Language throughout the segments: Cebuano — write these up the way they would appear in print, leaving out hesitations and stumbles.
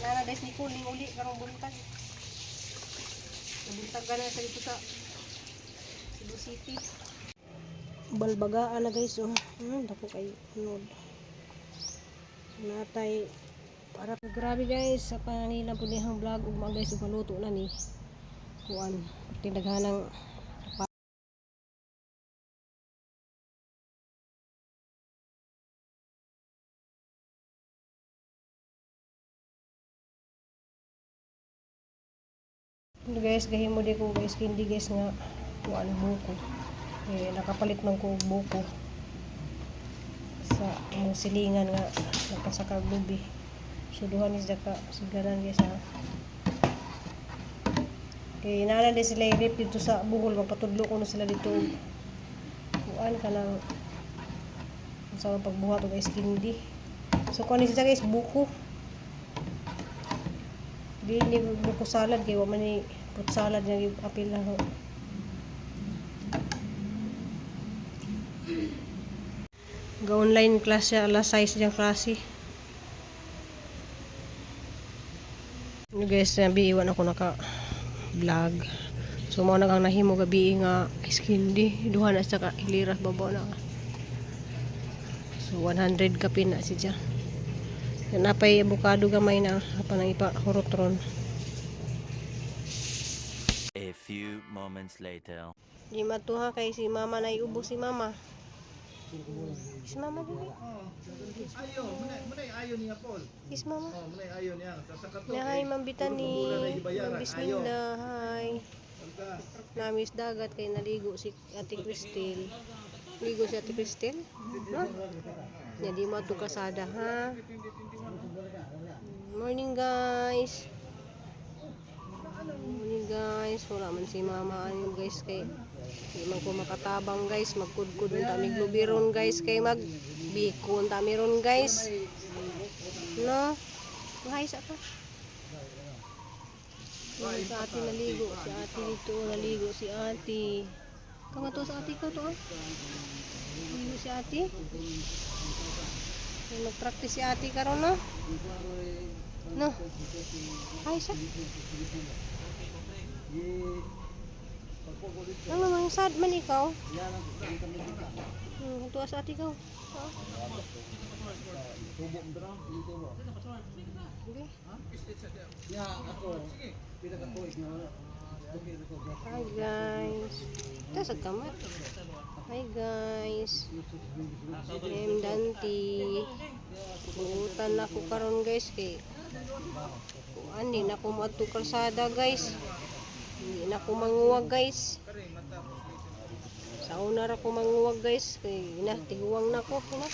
Nana guys ni kuling uli karong buntag. Nabuntag na sa dito sa Cebu City. Balbagaan na guys oh. Dako kay unod. So natay para grabe guys sa pananila po niyang vlog ug mga guys ug maluto na ni kuan tindaghanang. Ano guys, gahimo di ko guys, hindi guys nga kuan buko. Eh, nakapalit man ko og buko sa among silingan nga nagpasaka og lubi. So duha ni siya ka sigaran guys ha. Kay nana din sila i-rip dito sa Bohol, magpatudlo ko na sila dito og kuan kanang sa pagbuhat og ice candy. So kuan ni siya guys buko. Di ni buko salad kay wa man ni fruit salad nga apil na ho. Ga online class siya alas 6 diyang klase. Ano guys, nabi iwan ako naka vlog. So mao na kang nahimo gabi nga ice candy. Duha na siya ka iliras babaw na. So 100 kapin na siya. Yan napay avocado gamay na apa nang ipa hurot ron. A few moments later. Di matuha kay si mama na iubo si mama. Si mama dili. Ayo, munay ayo niya Paul. Is mama. Oh, munay ayo niya. Sa kato. Na hi Ma'am Bitani. Ma'am Bismillah. Hi. Namis dagat kay naligo si Ate Cristel. Ligo si Ate Cristel? No? Nya di mo ato kasada ha. Morning guys. Morning guys. Wala man si mama ano guys kay di man ko makatabang guys. Magkudkod unta mi glubiron guys kay mag biko unta mi ron guys. No? Hi sa ka. Ayun, sa ate naligo. Si ate dito, naligo si ate. Kang to sa ate ko to ah. Naligo si ate. Ay, mag-practice si ate karon no. No. Ay siya. Ano man sad man ikaw? Tuwa sa ate ko. Ah. Okay. Hi guys. Ito sa kamay. Hi guys. I'm Dante. Buutan na ko karon guys kay kuan di na ko moadto kalsada guys. Hindi na ko manguwag guys. Sa una ra ko manguwag guys kay na tiguang na ko na.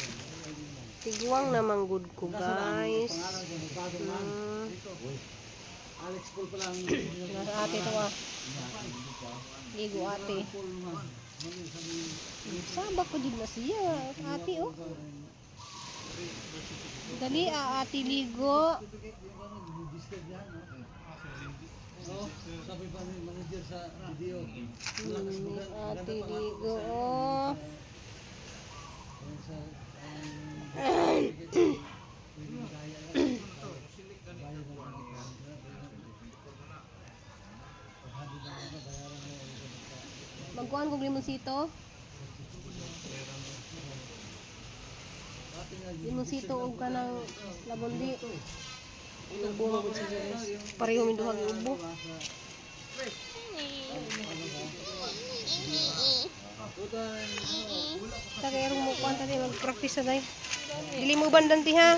Tiguang na manggod ko guys. Alex Paul pala ang Nasa ate to ah. Ligo ate. Saba ko din na siya. Ate oh. Dali ah, ate ligo. sabi pa ni manager sa video. Ate ligo oh. Magkuhan kog limonsito. Limonsito og kanang labundi. Ubo mo gud siya guys. Pareho mi duha ubo. Tagay mo kuan tadi mag-practice na day. Dili mo bandanti ha.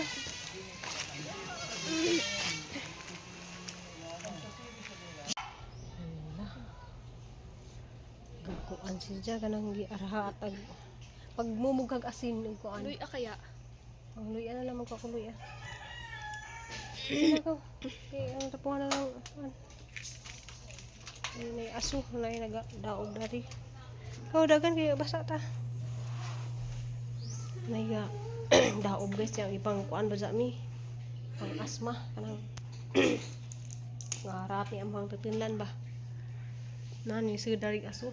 Kuan siya kanang giarha at ag pagmumugkag asin ug kuan. Luy kaya. Ang luya na lang magkakuloy ah. Sige na ko. Okay, ang tapuhan na lang. Kuan. Ay, may aso na nagdaog dari. Kau dagan kay basa ta. Nay daog guys yang ipang kuan ba sa mi. Pang asma kanang nga rati ang mga tatinlan ba. Nani sa darig aso.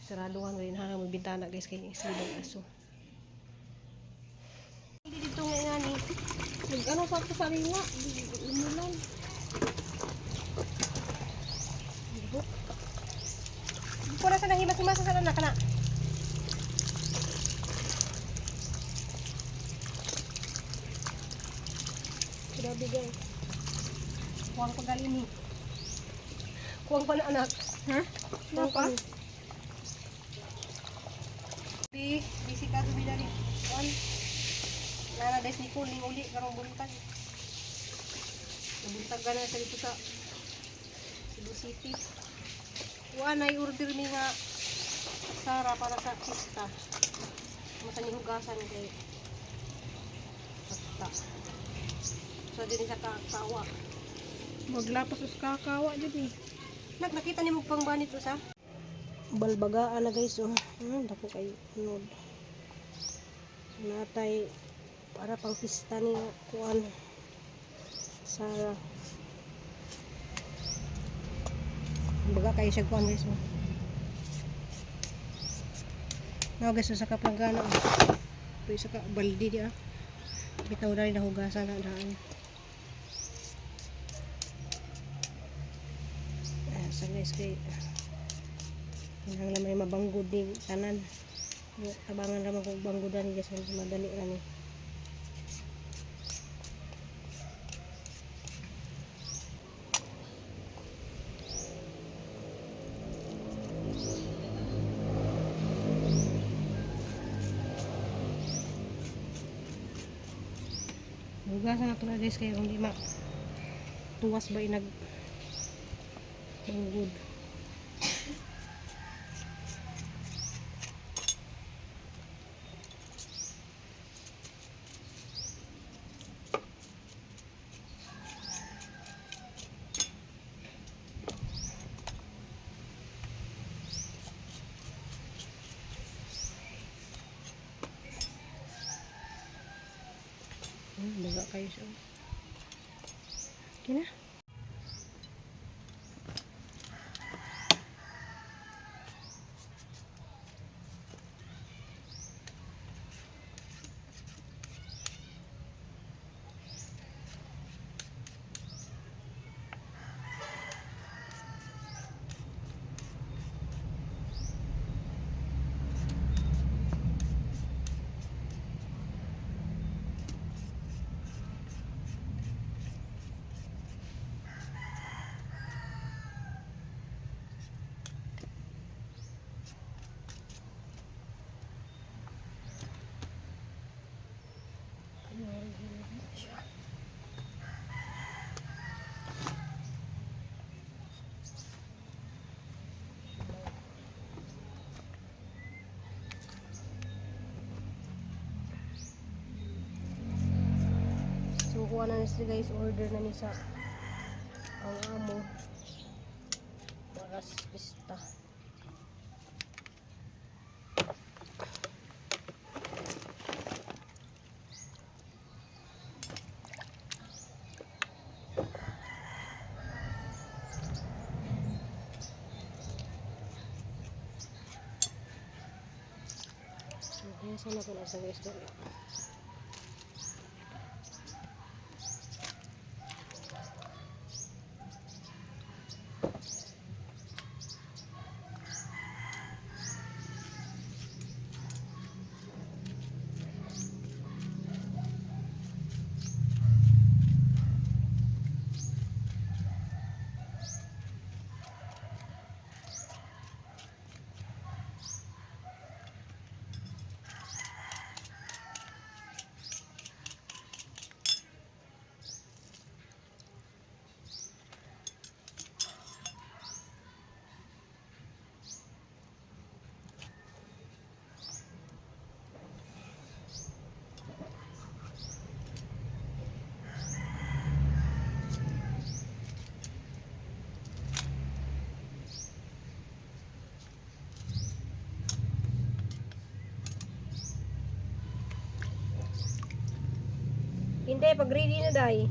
Saraduhan rin ha may bintana guys kay sudang aso. Hindi dito nga nga ni. Nag ano sa ako sariwa. Umulan. Pura sa nahimas-himasa sa anak kana. Grabe guys. Kuwang pa galing ni. Kuwang pa na anak. Ha? Kuwang pa. Bi, busy ka gabi na rin. Kuwan. Nana guys ni Kuling uli karong buntag. Nabuntag ka na sa dito sa Cebu City. Kuan ay order mi nga Sara para sa pista. Masa ni hugasan kay Basta. So din sa kakawa. Maglapas us kakawa jud ni. Nak nakita nimo pang banit usa? Balbagaan na guys oh. Dako kay unod. So natay para pang pista ni kuan Sara. Baga kayo siya kuan guys oh. Now guys, sa kaplangana oh. Ito isa ka baldi di ah. Bitaw na rin nahugasan na daan. Ah, sa guys kay kinahanglan may mabanggod din tanan. Yo, tabangan ra man kog banggodan guys, madali ra ni. Hugasan na to na guys kay kung di ma tuwas ba inag banggod. Baga kayo siya. Okay na. So, kuha na nila guys, order na ni sa ang amo para sa pista. So, hugasan na ko na sa guys doon. Hindi, pag ready na day.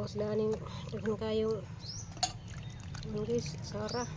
Nagbawas daan yung daghan kayong ano guys, sara.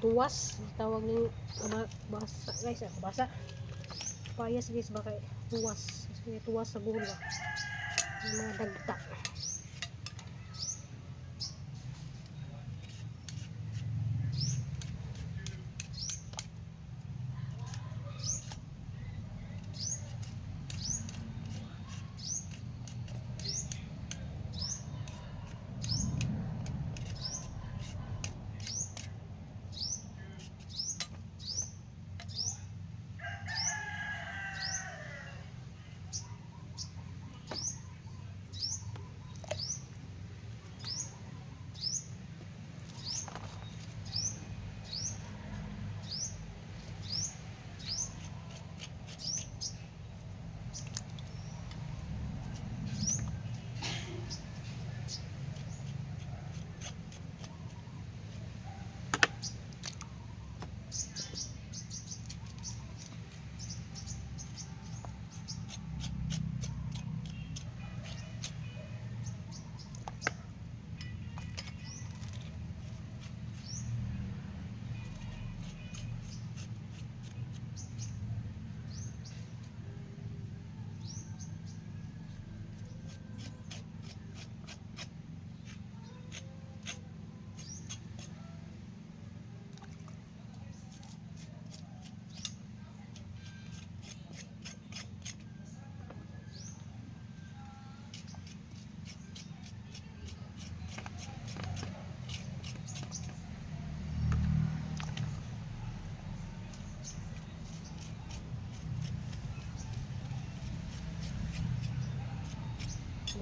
Tuwas tawag ning basa guys, ah, basa. Payas guys baka tuwas. Kasi tuwas sa gula. Yung mga dagta.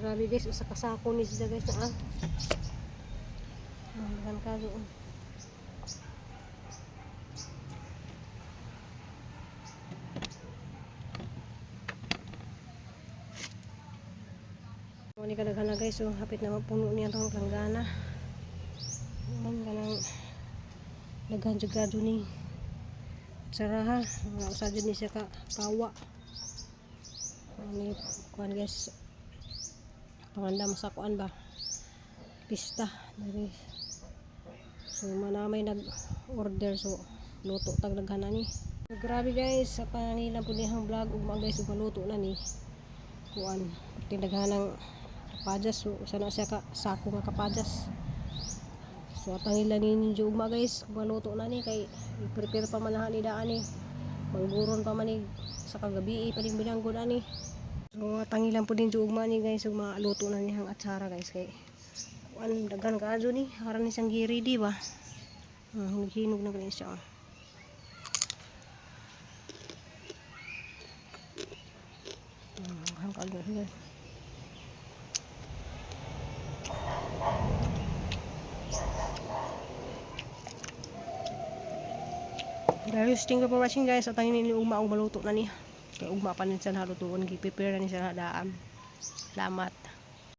Grabe guys, usa ka sako ni siya guys na ah. Daghan kayo. Oh. Mo ni kadaghan na guys, so hapit na mapuno niya tong langgana. Man kanang daghan jud kadto ni saraha, mga usa jud ni siya ka kawa. Ani kuan guys, pangandam sa kuan ba, pista diri. So manamay nag order, so luto tag daghan ani. So, grabe guys, sa pangilan pud niyang vlog ugma guys, ug maluto na ni kuan tindaghan ng kapajas. So usa na siya ka sako nga kapajas. So atang ila ninyo ugma guys, ug maluto na ni kay i-prepare pa man ni daan ni, mangguron pa man ni sa kagabi pa ning binanggod ani. So tangilan po din ugma ni guys, ug maluto na niyang atsara guys kay kuan daghan kaayo ni aran ni siyang gi-ready ba. Hinog-hinog na gani siya. Oh. Daghan kaayo na siya. Guys, thank you for watching guys. At ang ini ugma og maluto na ni. Kay ugma pa ni siya halutuon, gi-prepare na ni siya daan. Salamat.